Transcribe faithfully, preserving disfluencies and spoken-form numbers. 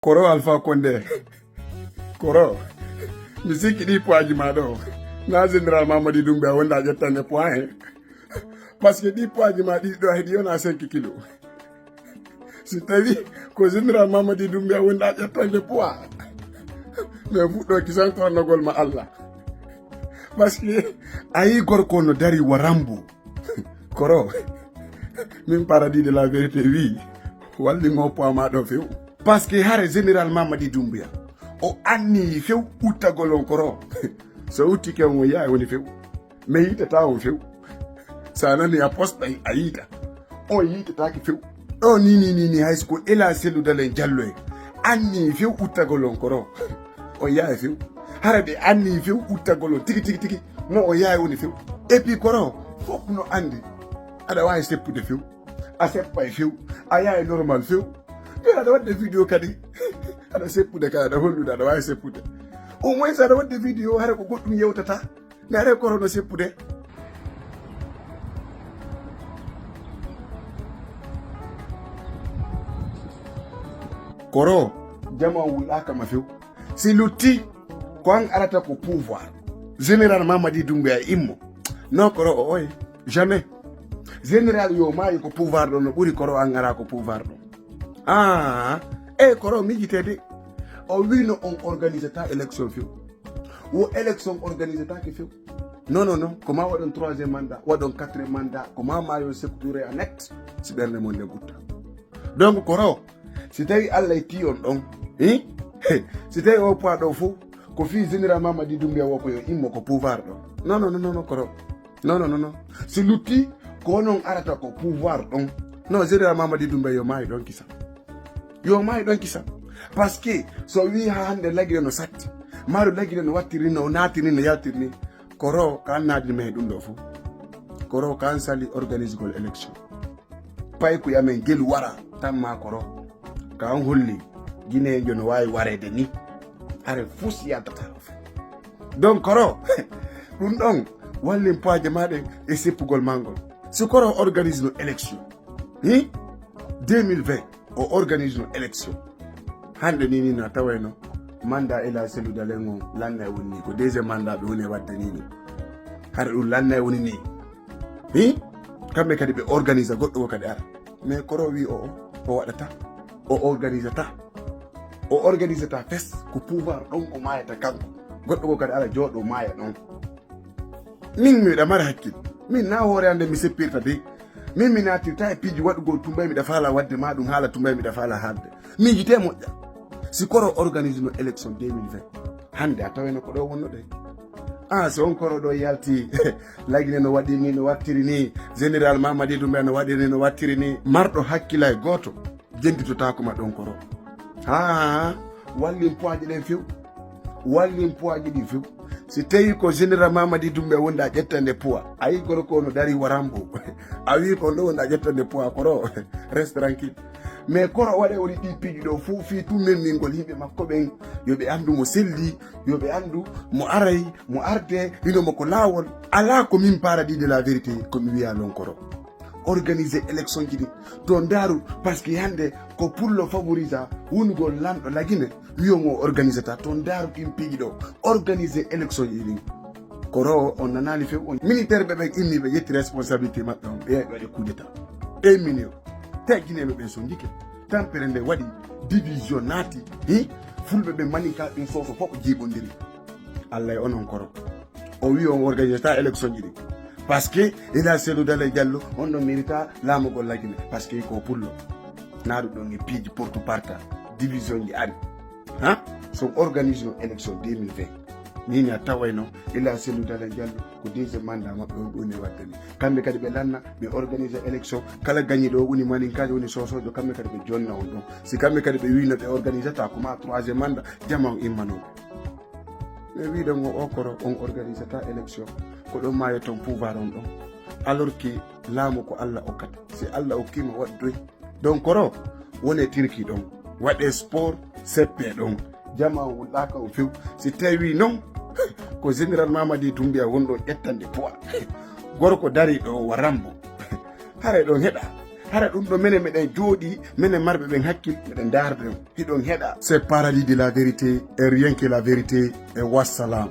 Koro Alpha Condé. Koro. Mi sikki ɗi poids ji ma ɗo. Na général Mamadi Doumbouya wonda ƴettande poids he. Parce que ɗi poids ji ma ɗi ɗo heɗi yona cinq kilos. Si tawi ko général Mamadi Doumbouya wonda ƴettande poids. Mais fuɗɗo kisan tornogol ma Allah. Parce que a yi gorko no dari warambo. Koro. Min paradis de la vérité wi. Walli mo poids ma ɗo few. Parce que hare général Mamadi Doumbouya. O anni few uttagol on koro. So uttike on yaay woni few. Mais yitata on few. Sa nani a posta a yita. O yitataki few. Ɗo ni ni ni ni hay ko ela selu dalen jallo en. Anni few uttagol on koro. O yaay few. Hara ɓe anni few uttagol on tigi tigi tigi. No o yaay woni few. Et puis koro fof no andi. Aɗa wawi seppude few. A seppa e few. A yaay normal few. Ɓe aɗa wadde vidéo kadi. Aɗa seppude kadi aɗa hollude aɗa wawi seppude. Au moins aɗa wadde vidéo hara ko goɗɗum yewtata. Nare koro no seppude. Koro, jama wulaka ma few. Si lutti, ko an arata ko pouvoir. Général Mamadi Doumbouya immo. No koro o oye. Jamais. Général yo maayi ko pouvoir ɗon no ɓuri koro an ara ko pouvoir ɗon. Ah, e koro mijitede. O wino on organisata élection few. Wo élection organisatake few. Non, non, non. Ko ma waɗon troisième mandat, waɗon quatrième mandat. Ko ma maayo septure a net. Si ɓernde mon nde gutta. Donc koro, si tawi Allah itti on ɗon, eh? Si tawi o poids ɗo fof, ko fii général Mamadi Doumbouya wo ko yo immo ko pouvoir ɗo. Non, non, non, non, non, koro. Non, non, non, non. Si lutti, ko non arata ko pouvoir ɗon. Non, général Mamadi Doumbouya yo maayi ɗon kisa. Yo maayi ɗon kisa. Parce que so wi ha hande lagire no satti. Maaro lagire no wattiri no natiri no yaltiri ni. Koro kan nadin me ɗum ɗo fof. Koro kan sali organisgol élection. Paykuy amen gelu wara tan ma koro. Ka on holli Guinéen no wawi warede ni. Hare fus yaltata. Donc koro ɗum ɗon wallin poids ma ɗen e seppugol mangol. Si koro organise no élection. Hi? Deux mille vingt o organise no élection. Hande ni ni na tawayno mandat ela selu dalen on lanna e woni ni ko deuxième mandat ɓe woni e wadde ni ni. Hare ɗum lanna e woni ni. Hi? Kamɓe kadi ɓe organise goɗɗo ko kadi ara. Mais koro wi o o waɗata. O organisata. O organisata fes ko pouvoir ɗon o mayata kanko. Goɗɗo ko kadi ala jooɗo maya ɗon. Min miɗa mara hakkil. Min na hoore ande mi seppirta de. Min mi natirta e piiji waɗugol tumbay miɗa faala wadde ma ɗum haala tumbay miɗa faala haalde. Miijite moƴƴa. Si koro organise no élection deux mille vingt. Hande a taweno ko ɗo wonno de. Ah, so on koro ɗo yalti. Lagine no waɗi ni no wattiri ni. Général Mamadi Doumbouya no waɗiri ni no wattiri ni. Marɗo hakkilay gooto. Jenditotaako ma ɗon koro. Ha, wallin poids ɗen few. Wallin poids ɗin few. Si tawi ko général Mamadi Doumbouya wonda ƴettande poids. A yi koro ko no dari warambo. A wi ko ɗo wonda ƴettande poids koro. Reste tranquille. Mais koro waɗe woni ɗi piiji ɗo fof fii tu memmingol yimɓe makko ɓen. Yo ɓe andu mo selli, yo ɓe andu mo aray, mo arde, hino mo ko laawol. Alaa ko min paradis de la vérité ko mi wiya non koro. Organiser élection ji ɗin to ndaaru, parce que hande ko pour le favorisa wonugol lanɗo lagine wiyo mo organisata to ndaaru ɗin piiji ɗo. Organiser élection ji ɗin koro on nanani few on militaire ɓe ɓen immi ɓe ƴetti responsabilité maɓɓe on ɓe waɗi coup d'état. Un million. Te guinéen ɓe son jike tampere nde waɗi division naati. Hi? Fulɓe ɓe maninka ɗin soso fof jiiɓondiri. Allah e onon koro. O wi on organisata élection ji ɗi. Parce que ila selu dale jallo on ɗon mérita laamugol lagine parce que ko pullo. Na ɗum ɗon e piiji porte parta division ji ari. Ha? So organise no élection deux mille vingt. Nini a tawayno ila selu dale jallo ko deuxième mandat maɓɓe on ɗum e waddani. Kamɓe kadi ɓe lanna ɓe organise élection kala gañi ɗo woni maninkaajo woni sosojo kamɓe kadi ɓe jonna on ɗon. Si kamɓe kadi ɓe wino ɓe organisata ko ma troisième mandat jama on immanoɓe. Mais wiɗon o okoro on organisata élection ko ɗon mayo ton pouvoir on ɗon. Alors que laamu ko Allah okkata. Si Allah okkima waɗdoy. Donc koro wone tirki ɗon. Waɗe sport seppe ɗon. Jama on wulɗaka o few. Si tawi non ko général Mamadi Doumbouya wonɗo ƴettande poids. Gorko dari ɗo wa Rambo. Hare ɗon heɗa. Hara ɗum ɗo menen meɗen jooɗi, menen marɓe ɓen hakkil, meɗen ndaarde on. Hiɗon heɗa. C'est Paradis de la vérité, e rien que la vérité, e wassalam.